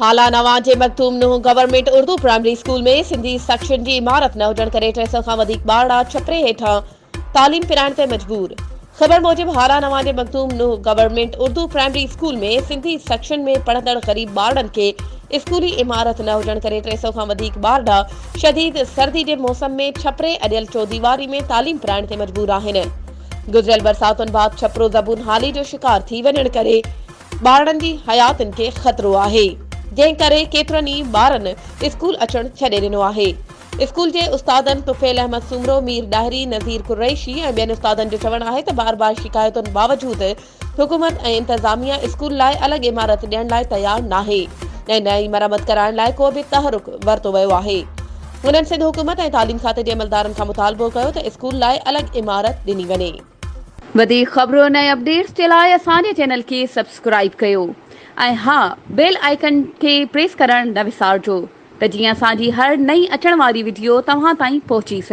هالا نوان جي Makhdoom Nooh government Urdu primary school ۾ Sindhi section جي عمارت نه هجڻ ڪري 300 کان وڌيڪ ٻارڙا ڇپري هيٺان تعليم پرائڻ تي مجبور. خبر موجب هالا نوان جي Makhdoom Nooh government Urdu primary school ۾ Sindhi section ۾ پڙهندڙ غريب ٻارڙن کي اسڪولي عمارت نه هجڻ ڪري 300 کان وڌيڪ ٻارڙا شديد سردي جي موسم ۾ ڇپري اڏيل چوديواري ۾ تعليم پرائڻ تي مجبور آهن. گذريل برساتن بعد ڇپرو زبون حالي جو شڪار ٿي وڃڻ ڪري ٻارڙن جي حياتين کي خطرو آهي، جنهن ڪري ڪيترن ئي ٻارن اسڪول اچڻ ڇڏي ڏنو آهي. اسڪول جي استادن طفيل احمد سومرو، مير ڏاهري، نذير قريشي ۽ ٻين استادن جو چوڻ آهي ته بار بار شڪايتن باوجود حڪومت ۽ انتظاميا اسڪول لاء الڳ عمارت ڏيڻ لاء تيار ناهي ۽ نه ئي مرمت ڪرائڻ لاء ڪو به تحرڪ ورتو ويو آهي. هنن سنڌ حڪومت ۽ تعليم کاتي جي عملدارن کان مطالبو ڪيو ته اسڪول لاء الڳ عمارت ڏني وڃي. وڌيڪ خبرن ۽ اپڊيٽس جي لاء اسان جي چينل کي سبسڪرائيب ڪيو ۽ ها بيل آئيڪن کي پريس ڪرڻ نه وسارجو ته جيئن اسان جي هر نئين اچڻ واري وڊيو توهان تائين پهچي سگهي.